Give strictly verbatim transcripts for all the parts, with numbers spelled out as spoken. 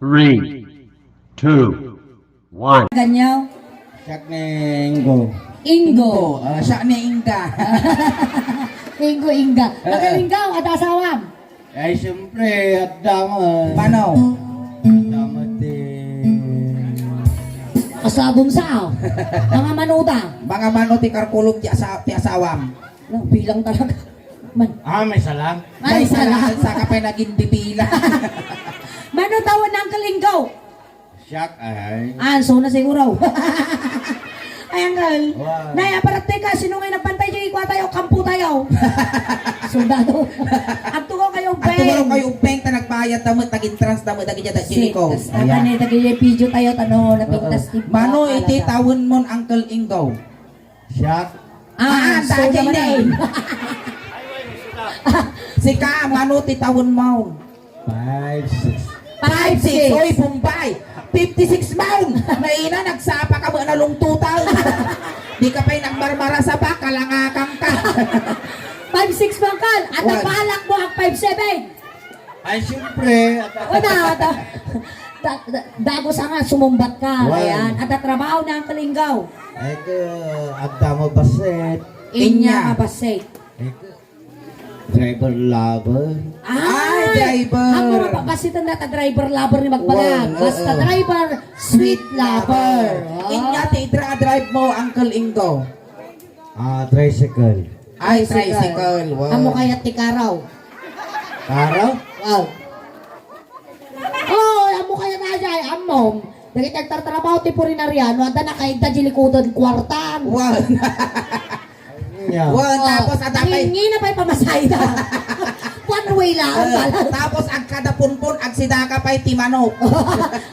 Three, two, one. Ganyaw? Siak ni Ingo. Ingo. Ingo, ah, siak ni Inga. Ingo, Inga. Eh, eh. Nakalingaw, adda asawam? Ay, siyempre, adda mo. Paano? Adda mo ti Kasabong sa, ah. Mga manuda. Mga mano ti karkulog ti asa-, ti asawam. No, bilang talaga. Man. Ah, may sala? May sala. Saka pay naging dibila. Mano tawen, Uncle Ingo? Siak, ay. Ah, so na siguro. Ay, Uncle. Wow. Nay, aparat ka, sino nga nagbantay di kua tayo, kampo tayo? Soldado. Agtugaw kayo, Beng. Agtugaw kayo, Beng, ta nagbayad ta met, nag-entrance ta met, dagiti da Jericho. Ayan. Tani, dagiti video tayo, tano, napintas ti Mano, iti tawen mon, Uncle Ingo? Siak. Ah, ah, so dati naman na. Sika, mano ti tawen mo? Five, six. Five, six. Oy, Bombay. Fifty-six mo. Naina, nagsapa ka mo na lungtutan. Di ka pa'y nagmarmara sa baka, langakan ka. Five six man kan. At One. Napalak mo ang five seven. Ay, siyempre. Wala, da-, da-, da-, dagus nga, sumumbat ka. Wow. Ayan. At ang trabaho na ang kalingaw. Ay, ka, agda mo baset. Inya. Inya nga baset. Ay, ka, driver lover. Ay, ay, driver. Ang mga babasitan na ta driver lover ni magbaga. Wow, basta oo. Driver, sweet lover. Sweet lover. Oh. Inya ti dra-, drive mo, Uncle Ingo. Ah, tricycle. Ay, tricycle. Tricycle. Wow. Amo kayat ti karaw? Karaw? Wow. Oh, amo kayat ajay, ammom. Dagiti agtartrabaho ti purinarya, no, adda nakaidda di likudan kuartan. Wow. Yeah. Wow, oh, tapos adda pay nangingina pay pamasayda. One way lang, eh, pala. Tapos agkada punpon, agsidaka pay ti manok.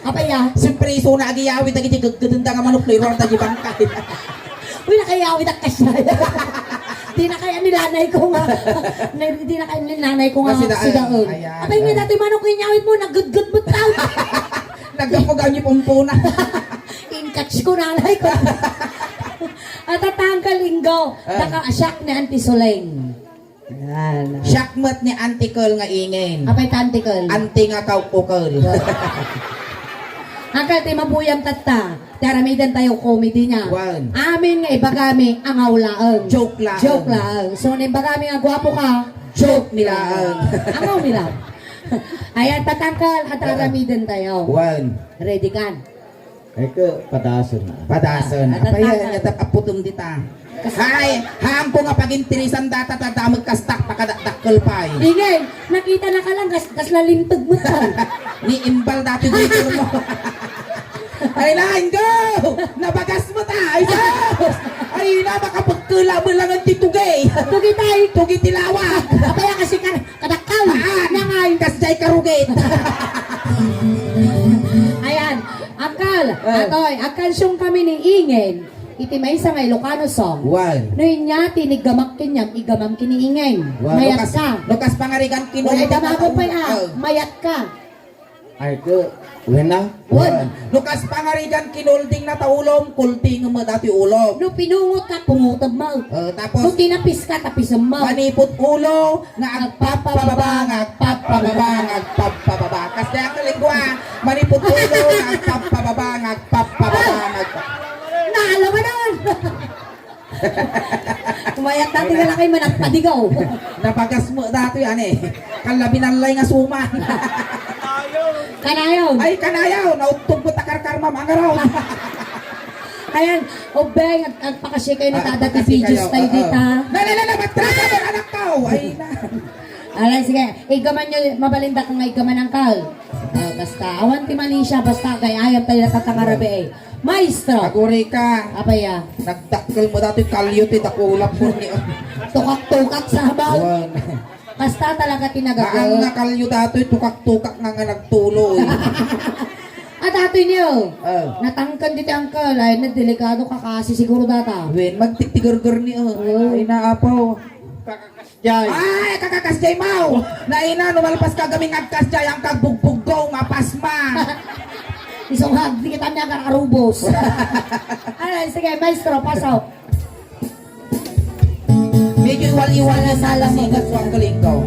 Apay, ah? Siyempre, isu na agiyawid dagiti gaggadenda nga manok, no, iruar da di bangkay. Uy, nakayawid ak kasdiay. Di na kaya nilanay ko nga. Na, di na kaya nilanay ko nga. Nga sidaen. Sidaen. Ayan. Apay nga dati manok inyawid mo, naggudgud mo tao. Naggapugan ni pumpuna. Inkatch ko, nanay ko. At tatangkal, Ingo. Ah. Daka, siak ni Auntie Suleng. Yan. Siak met ni Auntie Kel nga ingen. Apay ta Auntie Kel? Auntie nga kaukukel. Uncle, ti mabuyam tatta. Ti aramiden tayo comedy niya. Wan. Amin nga ibagami, angaw laeng. Joke laeng. Joke laeng. So, ni ibagami nga guwapo ka, joke mi laeng. Angaw mi laeng. Ayan, tatangkal, at aramiden tayo. Wan. Ready kan? Ay, ka, padasen na. Padasen. Ah, apay, tatangkal. Yan, yata, aputom dita. Ay, haanko nga paginteresan data, ta damag kastak, pakadakdakkel pay. Ingay, nakita na ka lang, kas-, kasla linteg mo ta. Ni imbal dati dito mo. Ay, lain, go! Nabagas mo ta, ay, sus! Ay, na, makapagkala mo lang ang titugi. Tugi tayo. Tugi tilawa. Apay, kasi ka, Kadakkel. Haan. Nangay. Kasjay karugit. Ayan. Akal. Ah. Atoy, agkansiong kami ni Ingen. Iti maysa nga Ilocano song. Wan. No inya ti niggamak kenyam, iggamam ken ni Ingen. Wan. Mayat ka. No kas, no kas pangarigan kinun-, wala damago pay, ah. Oh. Mayat ka. Ay, ko, wen na? Wen. No kas pangarigan kinulding na ta ulom, kulding mo dati ulom. No pinungot ka, pungutem mo. Eh, tapos? No tinapis ka, tapisem mo. Manipot ulo, nga agpapababa, nga agpapababa, nga agpapababa. Kas kaya ang kalingwa, manipot ulo, nga agpapababa, nga agpapababa, nga agpa- Naalamanan! Kumayat dati nga lakay, managpadigaw. Nabagas mo dati, ane. Kalabi nalay nga suman. Kanayon. Ay, kanayon. Naugtog mo takarkar, ma'am. Ang araw. Ayan. O, Beng, ag-, agpakasi kayo ni Tada ti videos tayo dita. Na, na, na, na, ba't ka na, anak ka? Ay, na. Alay, sige. Iggaman nyo, mabalinda ka nga iggaman ang kal. Ah, basta, awan ti mali siya, basta, gayayam tayo natatangarabi, eh. Maestro. Aguri ka. Apay, ah. Nagdakkel mo dati kalyo ti dakulap mo ni. Tukak-tukak sa habaw. Wan. Basta talaga ti nagaga-. Haan nga kalyo dati, tukak-tukak nga, nga nagtuloy. Ah, dati niyo. Oh. Natangken diti angkel, ay, na delikado ka kasi siguro data. Wen, magtigtigerger ni, oh. Oh. Ay, naapaw. Jay. Ay, kakakasjay mo! Naina, no malpas ka gaming agkasjay, ang kagbugbuggo, mapasma! Isungag, di kita niya kararubos. Ay, sige, maestro, pasok. Medyo iwal-iwal na sala mo, Gatsuang Kalingkaw.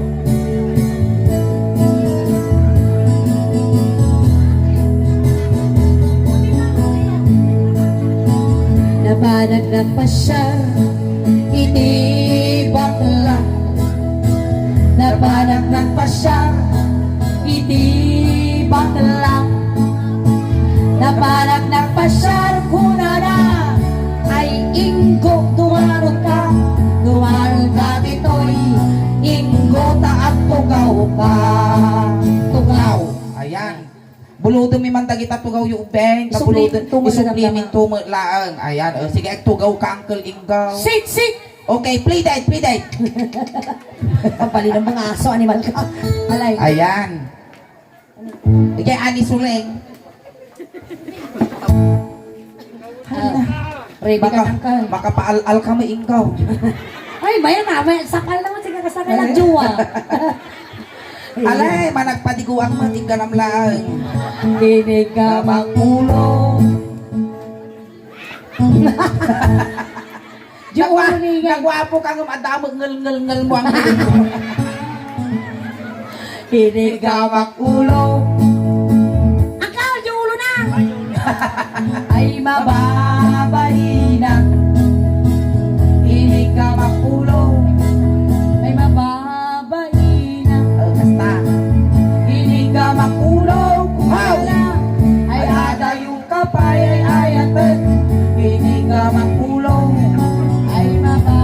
Napanak nagpasiar iti bakla. Napanak nagpasiar iti bakla. Napanak nagpasiar kunana, "Ay, Inggo, dumanon ka, dumanon ka ditoy. Inggo, ta agtugaw ka." Tugaw. Ayan. Bulodem mi man dagita tugaw yo, ubeng. Isubli Bulodem, minto met isubli laeng. Minto met laeng. Ayan, o, sige, agtugaw ka, Uncle Inggo. Sit, sit! Okay, play dead, play dead. Pampali ng mga aso, animal ka. Alay. Ayan. Ijay ani suleng. Ah, ready ka Baka, nang ka. Baka paal-al ka mo, Inggo. Ay, maya na, may sapal naman, sige, kasakay ng Ay. Jowa. Alay, managpadiguan mo, tigganam lang. Hindi ka makulong. Di Nagwa-, ulo ni Ingay. Nagwapo ka nga madamag ngel-ngel-ngel mo ang Hindi ka makulong. Ang kaon, di ulo na. Ay, mababaina. Hindi ka makulong. Ay, mababaina. Oh, basta. Hindi ka makulong. Wow. Ay, adayo Kapayay-ayaten, ini ka makulong. Ay, mama.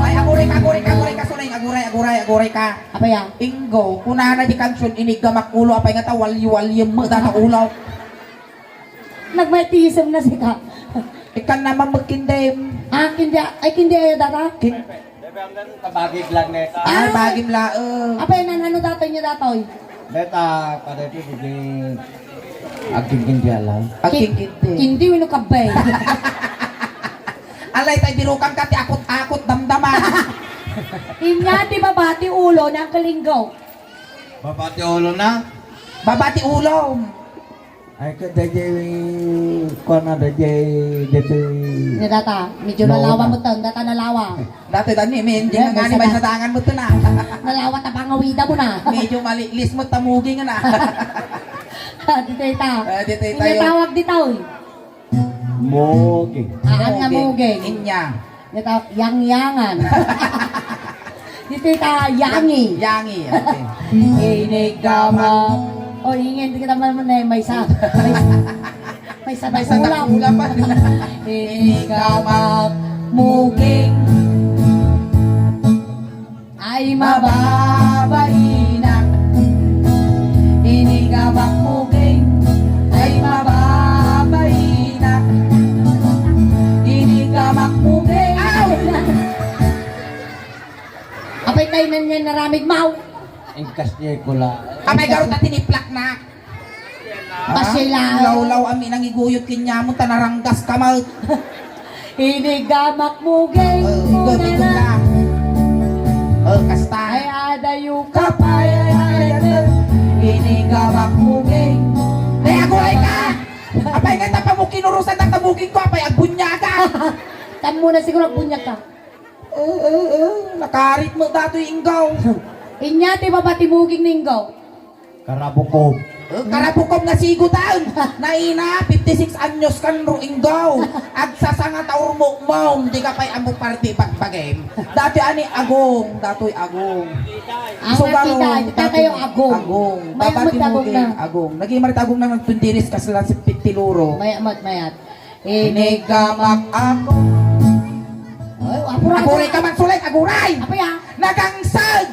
Ay, aguray ka, aguray ka, aguray ka, Suleng, aguray, aguray, aguray ka. Apay a? Inggo, kunana di kansion, ini ka makulong, apay nga ta, walye-walye mo, data ulaw. Nagmaitisem na sika. Ikan naman magkindem. Ah, kindi, ay, kindi, ay, data? Kin- Tabagig lang neta. Ay, ah, bagim laeng. Apay, nan-, ano datoy niya datoy? Neta, kada ito, sige. Agkingkindi lang. Agkingkindi. Ki-, kindi, wino kabay. Alay, tay, birukan ka, ti akot-akot, damdama. Inya, ti baba, ti ulo, nang kalinggaw. Baba ti ulo na? Baba ti ulo. Ay, ka, dayjay, kuwan na, dayjay, dayjay. Ni data, medyo nalawa mo to, data nalawa. Dati, dani, may hindi nga ni may sadangan mo to na. Nalawa, tapangawida mo na. Medyo malilis mo, tamuging na. Dito ita. Eh, dito ita. Inya tawag dito, eh. Muging. Aan nga muging. Inya. Ita, yangyangan. Dito ita, yangi. Yangi, okay. Inigama. O, ingin, di kita man, man, eh, may sa, may sa, may sa, may sa dakula pa. Inigama, muging. Ay, mababaina. Inigama, muging. Ay, mababaina. Inigama, muging. Aw! Apay tayo na niya naramid, Mau. Ingkas niya ko la. Apay garot at tiniplak na. Pasilan. Lawlaw, ami nangiguyod kaniam, ta naranggas ka, Mau. Inigama, muging. Oh, gabi ko na. Oh, kasta. Ay, adayo ka. Kapay, ay, ay, ay. Inigama, muging. Ay, aguray ka! Apay nga, tapang mo kinurusan ng tabugin ko, apay, agbunyaga. Tan mo na siguro, agbunyag ka. Eh, eh, eh, nakarit mo datoy, Inggaw. Inya ti baba ti muging ni Inggaw. Karabukob. Eh, karabukob nga sigutan. Naina, fifty-six anyos kan ru, Inggaw. Agsasanga ta urmukmom, di ka pay ammo parti pagbagem. Datoy ani Agong, datoy Agong. Ang Sugarong, nakita, kita datoy tayo Agong. Agong. Mayat mo ti Agong na. Agong. Naging marit Agong na nagtundiris kasla si Pitiluro. Mayat, mayat. Inigamak ako. Ay, apura ka. Aguray ka man, Sulay, aguray! Apay, ah? Nagangsag!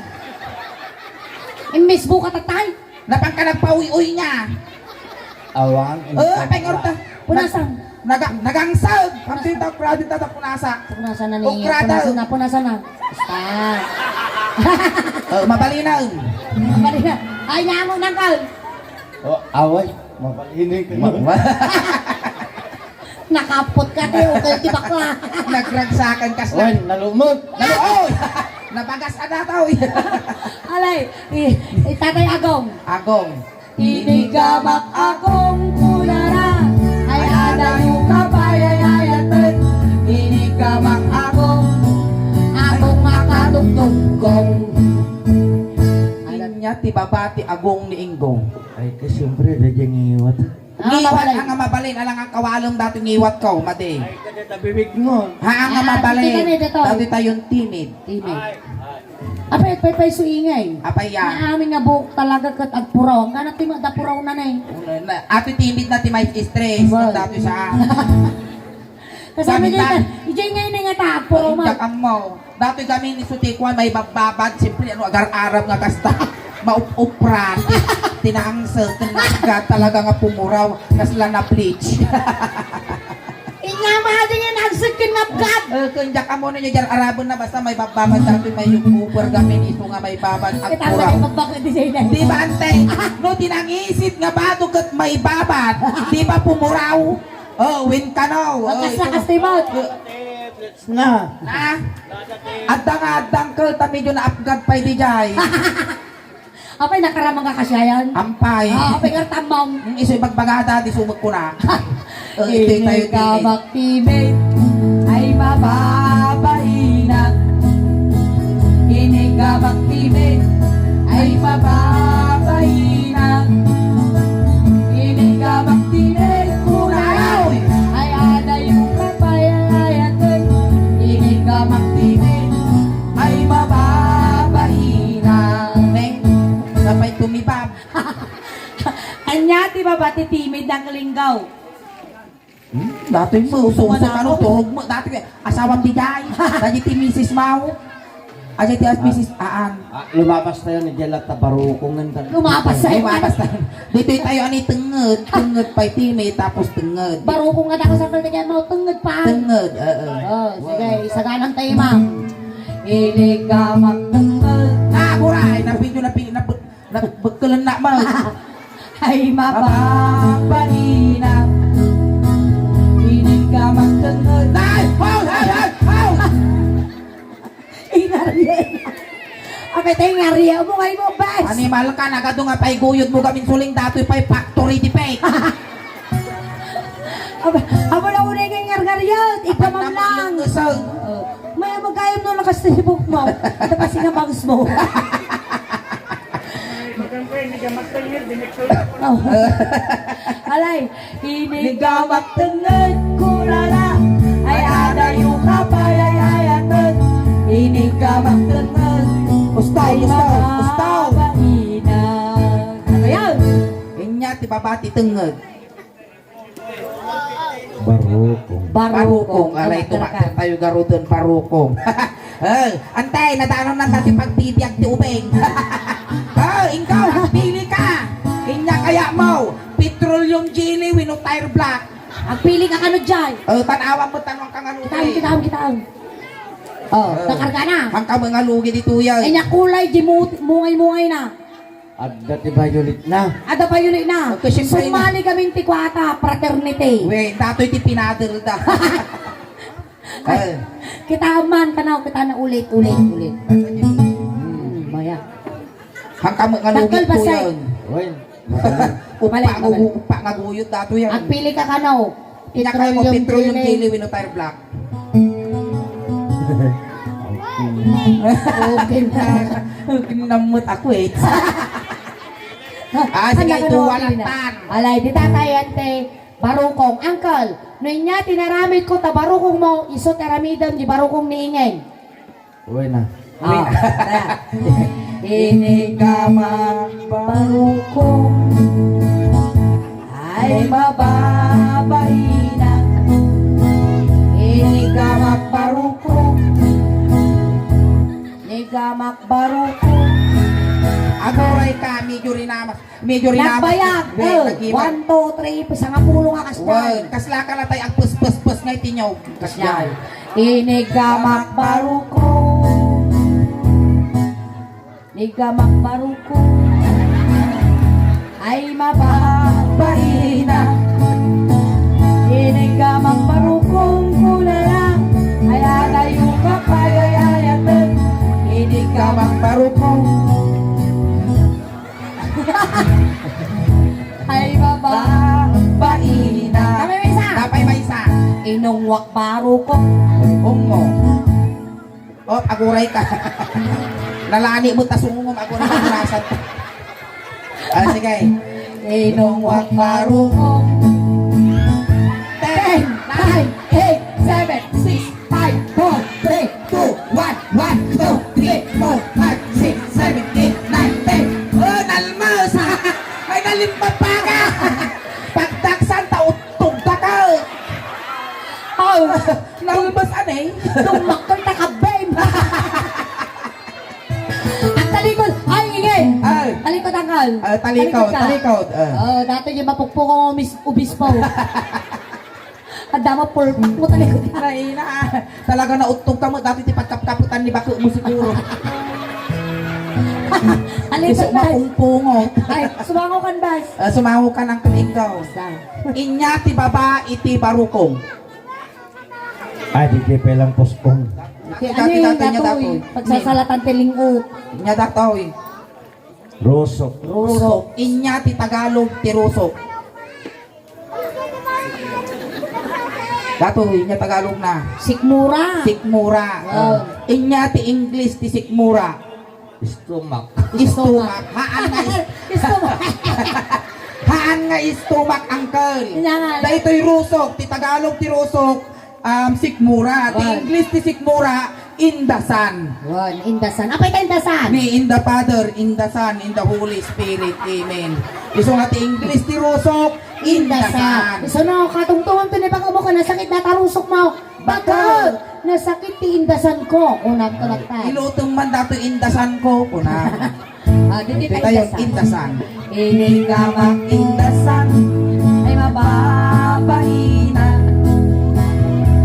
Imbis buka tatay. Napang ka nagpauy-uy niya. Awang, oh, apay nga ruta. Punasan. Naga-, nagangsag! Ang tita, grabe tata, punasa. Punasan na ni, punasan na, punasan na. Basta. Oh, mabalinaw. Mabalinaw. Ay, nango nang kal. Oh, away. Mapalinig. Ma-, ma- Nakapot ka, ti, ukol ti bakla. Nagragsakan ka sa Wen, nalumot. Nalu-, oy! Nabagas ka na, tao. Alay, i-, i-, Tatay Agong. Agong. Inigamak Agong kunana. Ay, adayo ka pay ay ayaten. Inigamak Agong. Agong makatugtugkong. Alam niya, ti baba, ti Agong ni Inggong. Ay, ka, siyempre, dayjay ngiwat. Ah, ngiwat mabalin. Ang mabalin, alang ang kawalem datoy ngiwatko, madi. Ay, kada tabibig mo. Ha, ang ah, mabalin. Dito, dito. Datoy tayon timid. Timid. Ay, ay. Apay, pay, pay, suingay. Apay, ya. Naamin nga buok talaga ket agpuraw. Ang ganat ti madapuraw na, ne. Una na, ato timid na ti may stress. Well. Datoy sa Kasama Kami niya tan- ita. Ijay nga ini nga ta, puro ma- Injak ammo. Datoy kami ni Sutikuan, may babbabad, siyempre, ano, agar-arab nga kasta. Maup-upra, ti-, tinangsel, tinaga, talaga nga pumuraw, kasla na bleach. Inya, mahal din yan, ang sikin na gad. Eh, kunjak ammo na niya, jar-araben na, basta may babbabad, datoy may uper kami, iso nga may babad, Kita ang agpuraw. Lagi magbakit di sa inay. Di ba, ante? No, tinangisit nga bato ket may babad, di ba pumuraw? Oh, win ka na. Oh, ito. Kasla, kastimot. Na. Na? Adda nga, adda, uncle, ta medyo naapgad pay di jay. Apay, nakaramang ka kasiyayan? Ampay. Ah, apay, nga tamang. Ang iso'y bagbagada, di sumag ko na. Oh, ito tayo, Ini ka timid. Magtimid, ay mababainak. Ini ka magtimid, ay mababainak. Ini ka magtimid, kunay. Ay, adayo ka pa, ay, ay, ate. Ini ka magtimid, ay mababainak. Neng, napay tumibab. Anya, ti baba, ti timid ng linggaw. Hmm, dati mo, uso-uso ka, no? Turog mo, dati, asawam di jay. Dati ti misis mo. Aja ti as misis, aan. Ah, lumabas tayo ni Jella, ta barukongan ka. Lumabas tayo. Lumabas tayo. Dito tayo, ani, tenged. Tenged pa iti, may tapos tenged. Barukong nga ako sa pagkakita mo, tenged pa. Tenged, oo. Oh, sige, isa ka ng tayo, ma'am. Inig ka magtenged. Ah, kuray, napinyo, napinyo, nap-, Nagbekkelen na mo. Ay, mapapaina. Inig ka magtenged. Ay! Hoy! Hoy! Hoy! Hoy! Inarya. Apay tayo inarya. Umungay mo, bes. Animal ka, nagado nga pay guyod mo gamin suling datoy pay factory defect. Aba, amo lang unay nga ngarngaryat, ikaw man lang. Ngesag. Oh. May magayam no lakas na sibuk mo. Ito pa singa bangs mo. Maganda, hindi ka magtangil, dinikso. Oh. Alay, ini ka magtenged, kulala. Ay, adayo ka pa, ay, ay, ateng. Ini ka magtenged. Ustaw, ustaw, ustaw. Ayan. Inya, ti baba, ti tenged. Barukong. Barukong. Barukong. Aray, tumater tayo garuten, barukong. Eh, antay, nadanon na dati pagbibiag ti ubing. Eh, ikaw, pili ka. Inya kaya mo, petroleum jelly, wenno tire black. Agpili ka kano jay. Eh, tan-awan mo, tanong ka nga lugi. Kitaan, kitaan, kitaan. Oh, eh, nakarga na. Ang ka mga lugi dito yan. Inya kulay, di mu-, mungay-mungay na. Adda ti violet na. Adda violet na. Okay, siyempre na. Sumali kami ti kuwata, fraternity. Wait, datoy ti pinadel da. Ay, kita man, kanaw, kita na ulit, ulit, ulit. Hmm, maya. Hangka mo nga Dakkel lugit ko basay. Yan. Uy. Upa Mali, nga mali. Gu-, upa nga guyod dato yan. Agpili ka kanaw. Inya kayo mo, petroleum jelly, wenno tire black. Okay na. Okay na mo't ako eh. Ah, sige, ito, okay na. Alay, di tatay, ante, barukong. Uncle, no inya tinaramid ko ta barukong mo, iso taramidem di barukong ni Ingeng. Uy na. Ah, tara. Ini ka magbarukong. Ay, mababaina. Ini ka magbarukong. Ini ka magbarukong. Aguray ka, medyo rinamas. Medyo rinabas. Nagbayag. Wait, eh, nag-iba. One, two, three, sangapulo nga kasdiay. Well, kasla ka na tayo ang pus-pus-pus nga itinyog. Kasdiay. Ini ka magbarukong. Ini ka magbarukong. Ay, mababaina. Ini ka magbarukong, kulala. Ay, adayo ka pa, ay, ay, ay, ay. Ini ka magbarukong. Ay, baba. Baina. Kami may isa. Kapay may isa. Inungwak barukong. Ungo. Oh, aguray ka. Nalani mo ta sungom, aguray ka, nalasan. Ah, sige. Inungwak barukong. Nine, eight, seven, six, five, four, three, two, one, one, two, three, four, five, six, seven, eight, nine, ten. Oh, nalmas! Ay, nalimbabaga! Pagdaksan ta uttog da ka! Oh, nalmas, anay? Tumakol ta kabem! Ang talikod! Ay, ingay! Ay. Talikod, angkal. Ah, talikod, talikod ka. Talikod, ah. Oh, dati yung mapukpukong umis-, ubispo. Adda mo, pulpot mo talaga. Naina, talaga nauttog ka mo. Dati ti pagkapkaputan ni bako mo siguro. Alin Isu ka, guys? Mapungpungo. Ay, sumango kan, bas. Ah, sumango ka ng kalinggaw. Basta. Inya ti baba iti barukong. Ay, di, di pelang puspong. Dati, ano dati, yun, dati, dati, datoy? Pagsasalatan ti ling-et. Inya datoy. Rusok. Rusok. Inya ti Tagalog ti rusok. Datoy, inya Tagalog na. Sikmura. Sikmura. Oh. Ah. Inya ti English ti sikmura. Stomach. Stomach. Haan nga is- Stomach. Haan nga stomach, uncle. Inya nga. Daytoy rusok, ti Tagalog ti rusok, um, sikmura. Ti English ti sikmura, in the sun. Wan, in the sun. Apay ta in the sun? Me, in the Father, in the Son, in the Holy Spirit. Amen. Isu nga ti English ti rusok, in the sun. Isu no, katungtungan to ni baka mo ka, nasakit na tarusok mo. Bakit? Nasakit ti indasan ko. Kunam ko lang tayo. Ilutom man dato indasan ko. Kunam. Ah, dito tayo, indasan. Ini ka mag-indasan. Ay, mababainan.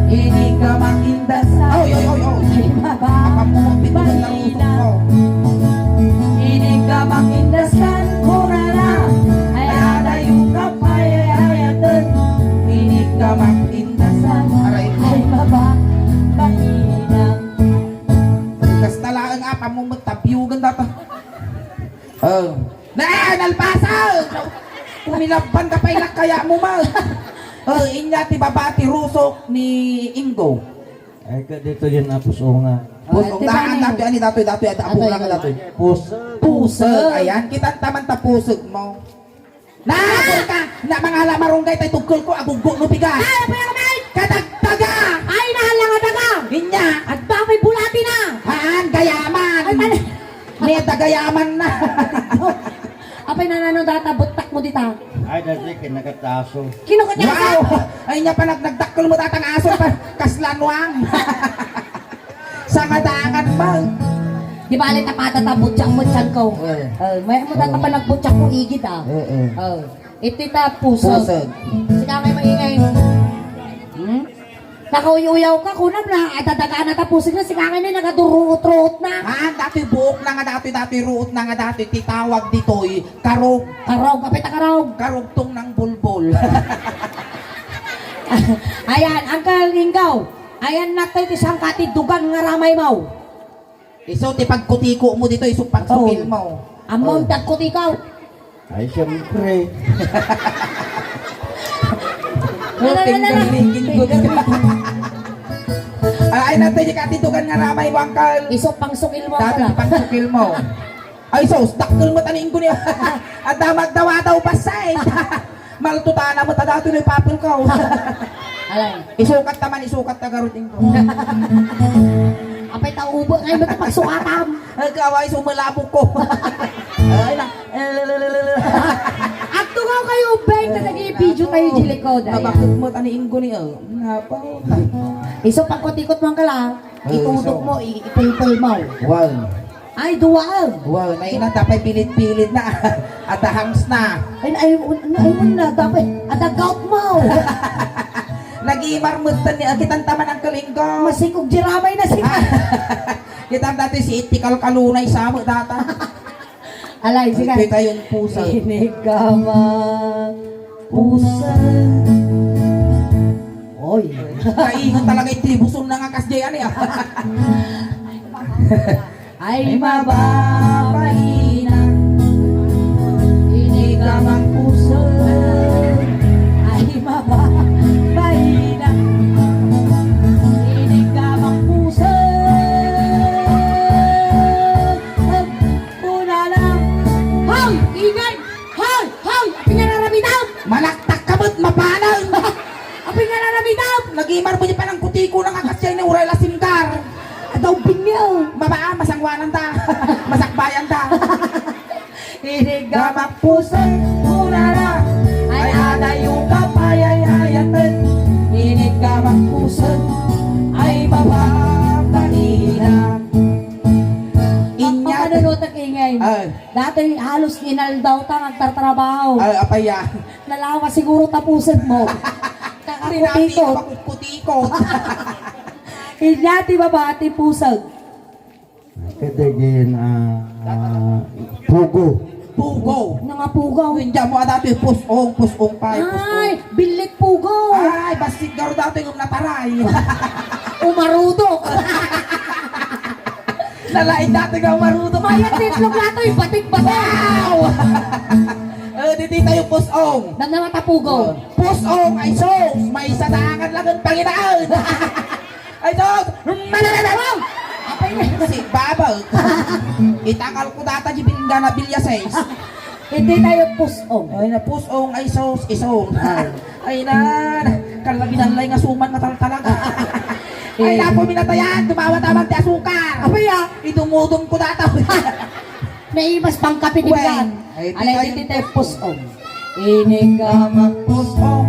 Ini ka mag-indasan. Oy, oy, oy, oy. Ay, mababainan. Ini ka mag-indasan. Kurala. Ay, adayo ka pa, ay, ay, ay, ay. Ini ka mag-indasan. Aray ko. Ay, mababainan. Kasta laeng a, pamumut, tabiugan data. Oh. Na, nalpasa! Kumilabban ka pa, ilak kaya mo, ma. Oh, inya ti baba ti rusok ni Ingo. Ay, ka dito yan, ah, puso nga. Puso, oh, daan, datoy, ani, datoy, datoy, ada, apong lang, datoy. Pusag. Pusag, ayan, kita taman ta pusag mo. Na, ka, na, mangala marunggay tay tugkol ko, aguggo no piga. Ay, apo, apo, ay! Kadagdaga! Ay, nahal nga daga! Inya! Agpapay bulati na! Haan, gayaman! Ay, tali! Ni, dagayaman na! Apay, nanano data, buttak mo dita? Ay, dati, kinagataso. Kinagataso? Wow! Ay, niya pa, nag-, nagdakkel mo datang aso, pa, kaslanwang! Sangadangan man. Di ba, alin ta kada ta butsak mo tiyan ko? Eh. Oh, may mo data pa nagbutsak mo igid, ah. Eh, eh. Oh. Iti ta pusag. Pusag. Sika ngay maingay. Hmm? Nakauyaw ka, kunam na, adadaga na ta pusag na, sika ngay na, nagaduruot-ruot na. Ah, dati buok na nga dati, dati ruot na nga dati, ti tawag ditoy, karog. Karog, apay ta karog? Karugtong ng bulbol. Ayan, Uncle Ingaw. Ayan na tayo ti sangka ti dugan nga ramay mo. Isu ti pagkutiko mo dito, isu pagsukil mo. Ammom ti agkutiko. Ay, siyempre. Oh, finger licking, good. Ay, natayo ka, ti dugan nga ramay mo, Uncle. Isu pangsukil mo. Dati pala. Pangsukil mo. Ay, sus, dakkel mo tani inggo niya. At damag dawa daw, basay. Maltutana mo, ta datoy no ipapel ka, oh. Alay. Isukat ta man, isukat ta garud, ingko. Apay ta ubo, ngay mo ta pagsukatam. Ay, kaway, sumalabog ko. Ay, na. Agtungaw kayo, ubay, ta nag-i-video tayo, Jilikod. Ay. Nabakit mo, tani, ingko ni, oh. Napa? Isu pagkutikot mo, Uncle, ah. Ay, itudok isu mo, i-, ipulpul mo. Wow. Ay, dua, ah. Wow, naina, dapay pilit-pilit na. Adahangs na. Ay, ay, un-, ay, un na, dapay, adagaw mo. Nag-iimar mo tan ni, ah, kitan taman ang kalinggo. Masikog jiramay na sika. Kitan dati si Itikal Kalunay sa mo data. Alay, sige. Kita yung pusa. Inig ka man, pusa. Oy. Kaigo talaga yung tribuson na nga kas J R, eh, ah. Ay, mababainan. Ini ka mang puso. Ay, mababainan. Ini ka mang puso. Una lang. Hoy! Ingay! Hoy! Hoy! Apay nga raramidam? Manaktak ka mo't mapanang! Apay nga raramidam? Imar mo di panangkutiko na nga kasya ni uray la singgar. Adaw binyo. Mabaa, masangwanan ta. Masakbayan ta. Inig a makpusek, kunana, ay adayo ka pay ay ayaten. Inig a makpusek, ay mababaina. Inya. Ang panunutak ingay. Ay. Dati halos inaldaw ta nga agtartrabaho. Ay, apay ya. Nalawa siguro ta pusek mo. Kakakutiko. Rinati, makukutiko. Inya ti baba ti pusek. Kadagin, ah, ah, pugo. Pugo. Nga pugo. Hindi mo adato yung pusong, pusong pa, pusong. Ay, bilit pugo. Ay, basig garo dato yung nataray. Umarudok. Nalain dato nga umarudok. Mayat titlog dato, ibatik-batik. Wow! Eh, di tayo pusong. Damdama ta pugo. Pusong ay sauce. May sadangan lang ang Panginoon. Ay, sus! Manananaw! Apay na si Baba. Itakal ko data di binggana bilya sais. Hindi tayo pusong. Ay, na pusong, ay sus, isong. Ay, na, kalabinan lay nga suman mataltalag. Ay, Eh. Napo minatayan, dumawa tamang ti asukar. Apay, ah? Idumudum ko data. Naimas pang kape di Wen. Bigan. Ay, Alay, di di tayo tayo pusong. Inig a makpusong.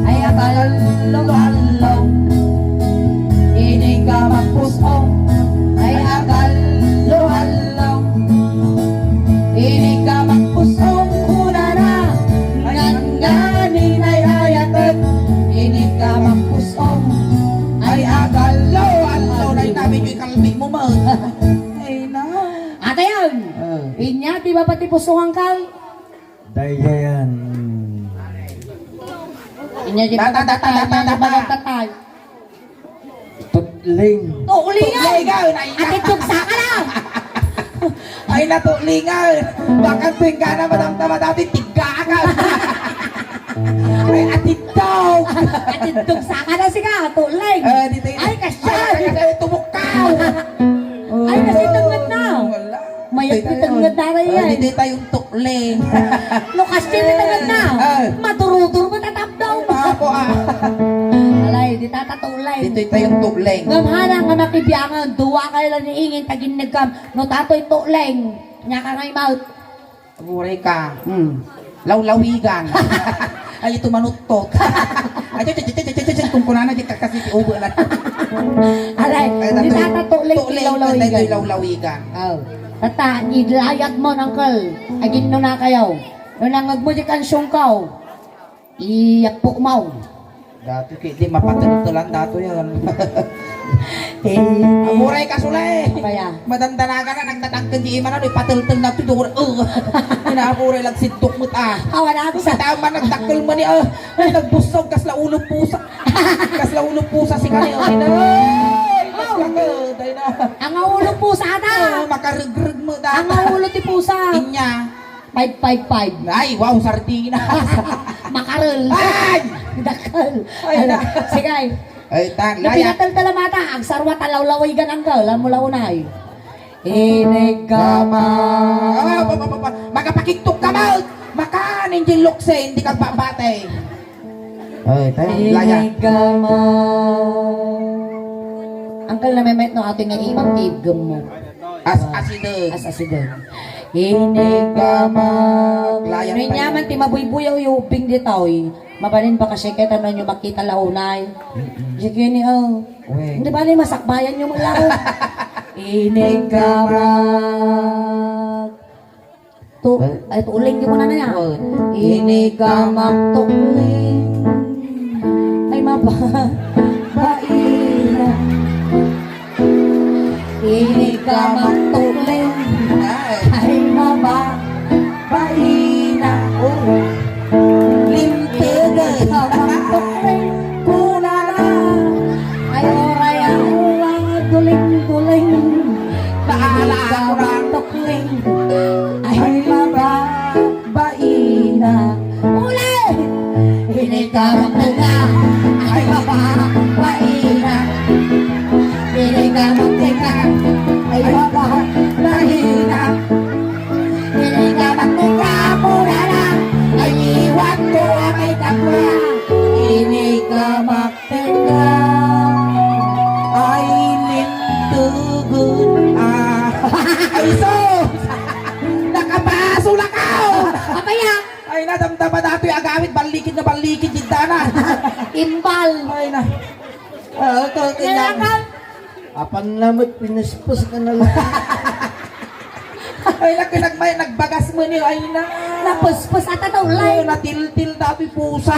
Ay, agallo-allo. Inig a makpusong. Ay, agallo-allo. Inig a makpusong, kunana. Ngan-nganin ay ayatek. Inig a makpusong. Ay, agallo-allo. Nay namin yung ikalbi mo, man. Ay, na. Atayan! Ah. Inya, di ba pati pusong angkal? Dayayan. Inya, di ba Data, data, data, data, data. Tatay? Tutling. Tulingan! Tulingan, ay, Ati tugsa ka na! Ay, natulingan! Bakang tuwing ka na, madam, tama dati, tigga ka! Ay, atidog! Atidog sa ka na, siga, tuling! Eh, di tayo. Ay, kasyan! Ay, kasyan, tumukkaw! Ay, kasi tungod na. Wala. Mayat ni tungod na rin yan. Ay, di tayo tukling. No, kasi ni tungod na. Ay. Madurudur mo, tatabdaw mo. Ako, ah. Alay, di tatatulay. Dito tayo tukling. Ngamhana nga makibiangan, duwa kayo lang ni Ingin, taginnagam. No, tatoy tukling. Nya ka nga imaut. Aburay ka. Hmm. Lawlawigan. Ay, ito manuttot. Ay, ito, ito, ito, ito, ito, kung kunana, di ka kasi ti ubo na. Aray, Ay, di tatoy, tata tukling ti tukling, lawlawigan. Tatoy lawlawigan. Oh. Tata, idlayat mo, uncle. Agin no na kayo. No nangag mo di kansyong kao. Iyapo mo. Dati kay di mapatultulan dato yan. Eh, amuray ka, Sule. Apa ya? Madandanagan na, nagtatangken di imana, di patultul na to, doon, uh. Inapuray lang sidok mo ta. Awa na ako sa Sa tama, nagdakkel man ni, uh. Ay, nagbusog, kasla ulo pusa. Kasla ulo pusa si kani, uh. Ay, na. Ay, Oh. Naglakad, ay na. Ang ulo pusa na. Uh, makaregreg mo ta. Ang ulo ti pusa. Inya. Five, five, five. Ay, wow, sardinas. Makarel. Ay! Dakkel. Ay, Ano? na. Sige, ay. Ay, ta-, Iti laya. Natal talamata, agsarwa talawlawigan ang gal, alam mo launay. Inigama. Ah, pa, pa, pa, pa. Magapakigtok ka, Mal! Makan, hindi lukse, hindi ka babate. Ay, tayo, laya. Inigama. Ang gal na memet no, ate nga imang igam mo. As, asideg. As, asideg. Inigama. Layat Nunyaman tayo. Ti mabuybuyaw yung ubing di tao, eh. Mabalin ba kasi kita no nyo makita launay? Mm-mm. Sige ni, oh. Uy. Hindi ba ni masakbayan yung lao? Inigama. To, Eh? Ay, tuling yung muna na yan. Oh. Inigama tuling. Ay, maba. Baina. Ini ka magtuling. Ay, maba, baina. Oh. Limtigan ka magtuling. Kunana. Ay, oray ang uwang duling-duling. Baala Ini ka ako na. Magtuling. Ay, maba, baina. Uli! Ini ka magtuga. Ay, baba, baina. Ini ka magtuga. Ay, baba, baina. Ah, ay, sus! Nakapasulakaw! Apay, ah? Ay, nadamdama datoy agawid, ballikid na ballikid, diddana. Imbal. Ay, na. Ah, ito, Kaya kanya. Ka? Apan na met, pinuspos ka na lang. Ay, nagkinagmay, nagbagas mo ni, ay na. Napuspos, at ataw, Ay, lay. Natiltil, datoy pusa.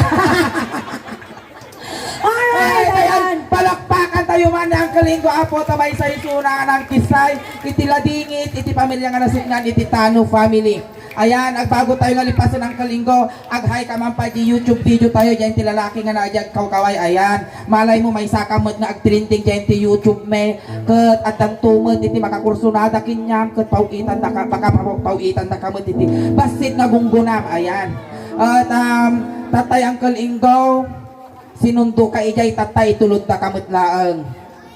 Alright, Ay, ayan. Ayan. Palakpakan tayo man ni Uncle Ingo, Apo, ta maysa isuna nga nangkisay iti ladingit iti pamilya nga nasukngan iti Tano family. Ayan, agbago tayo nga lipasen, Uncle Ingo, ag-hi ka man pay di YouTube video tayo, diyan ti lalaki nga naadi agkawkaway. Ayan, malay mo, maysa ka met nga agtrending diyan ti YouTube me, ket addanto met iti makakursunada kaniam, ket paw-itan da ka, baka paw-, paw-itan da ka met iti bassit nga gunggunam. Ayan. At, um, tatay, Uncle Ingo, Sinundo ka idiay, tatta, itulod da ka met laeng.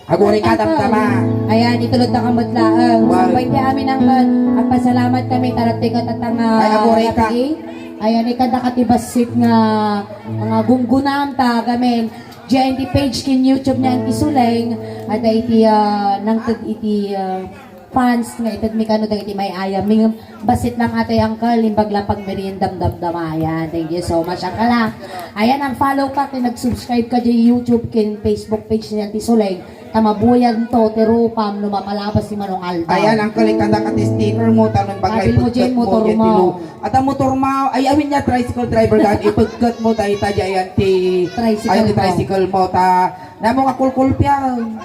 Aguri ka, Uncle. Damdama. Ayan, itulod da ka met laeng. Wow. Sumpay ti amin, Uncle. Agpasalamat kami, tarat ti katatang, ah, Ay, aguri ka. Rafi. Ayan, ikanda ka ti bassit nga, nga gunggunam ta gamin. Diyan ti page ken YouTube ni Auntie Suleng. At iti, ah, nangted iti, ah, fans nga itedmi kano dagiti may-ayam. Ngem bassit lang atay, Uncle, imbag la pagmeriendam damdama. Ayan, thank you so much, Uncle, ah. Ayan, ang follow ka, ken nag-subscribe ka di YouTube, ken Facebook page ni Auntie Suleng. Ta mabuyanto ti rupam no mapalabas ti manong aldaw. Ayan, Uncle, ikanda ka ti sticker mo, ta no imbag la Sabi mo, ipegket Jane, mo, motor diay mo. Ti lu-, adda motor mo, ay, amin nga tricycle driver ka, ipegket mo, dayta, diay, ayan, ti, Tricycle ayan, ti mo. Tricycle mo, ta, namo nga kulkulpian.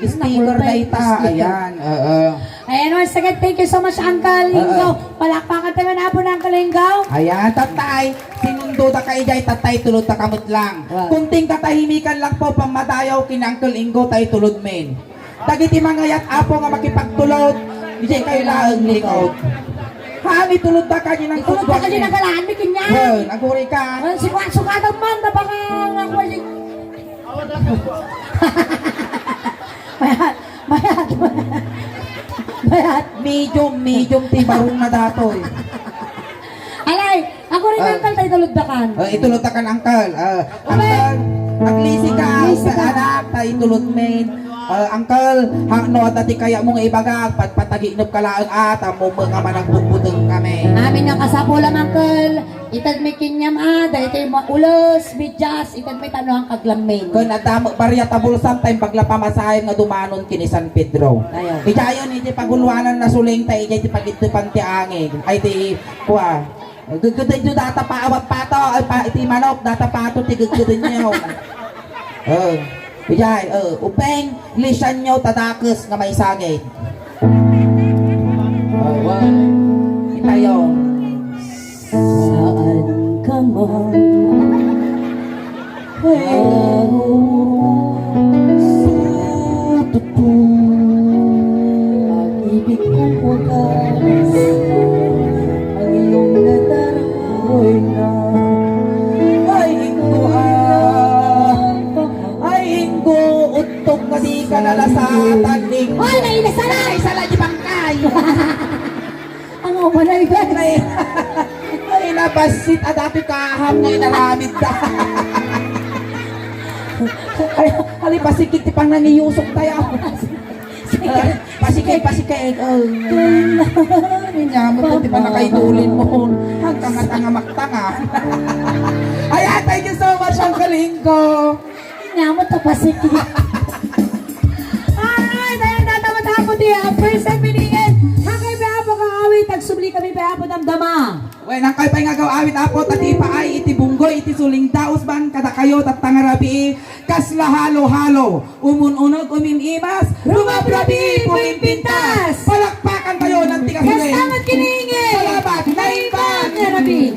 Sticker na ita. Sticker. Ayan, oo. Ayan, once again, thank you so much, Uncle Ingo. Oo. Palakpakan tayo na po ng Uncle Ingo. Ayan, tatay. Sinundo da ka idiay, tatay, tulod da ka met lang. Wow. Kunting katahimikan lang po, pammadayaw ken Uncle Ingo, tay tulod men. Dagiti mangayat, Apo, nga makipagtulod, idiay kayo laeng likod. Haan, itulod da ka, di nang Itulod da ka, di nang galaan, bikin niya. Wen, aguri ka. Wen, suka-, sukatan man, da baka nga, kuya, Mayat, mayat, mayat. Medium, medium ti barong na datoy. Alay, aguri, Ah. Uncle, tay tulod da kan. Ah, itulod da kan, Uncle. Ah, Uncle, aglisi ka, Aglisi ka. Anak, tay tulod men. Ah, Uncle, ha, no, adda ti kayat mo nga ibaga, patpataginep ka laeng, ah, tammo nga managbutbuteng kami. Amin nga kasapulam, Uncle. Itedmi kaniam, ah, daytoy ma-, ules, medyas, itedmi tapno aglammen. Ken adda met barriat a bulsam, ta imbag la pamasahem nga dumanon ken ni San Pedro. Ayan. Idiayon iti paguluanan na Suleng, ta idiay ti pagiddepan ti angin. Ay, ti, kua. Gudgudyo data pa, awat pato, ay, pa, iti manok, data pato, ti gudgudyo. Oh. Idiay, oh, ubeng, lisianyo, ta dakes nga maisagid. Awan. Itayo. Saan ka man? Pero sa totoo, pag-ibig kong wagas, ang iyong nadarama. Ay, Ingo, ah. Ay, Ingo, uttog nga di ka nalasatan, Ingo. Ay, nainasala! Naisala di bangkay! Ang umanay, guys. Ay, ay, nabassit, a dati kaham nga inaramid da. Ay, ali, pasikit ti panangiyusok tayo. Sige. Ay, pasikit, pasikit. Ay, niya mo, ti panakaidulin mo. Hangtanga-tanga maktanga. Ayan, thank you so much, Uncle Ingo. Nga mo to, pasikit. Alright, ayan, datamat ako ti, ah, first time pinigin. Hakay pa, Apo, kaawit, agsubli kami pa, Apo, damdama. Wen, hakay pay nga agaw-awit, Apo, ta ti ipaay iti bunggoy iti sulingdaus ban kadakayo, tatta nga rabii, kasla halo-halo, umun-uneg, umim-imas, rumabrabii, pumimpintas. Palakpakan tayo ng tigas ulit. Kastamat kiningin. Salamat, naimbag nga rabii.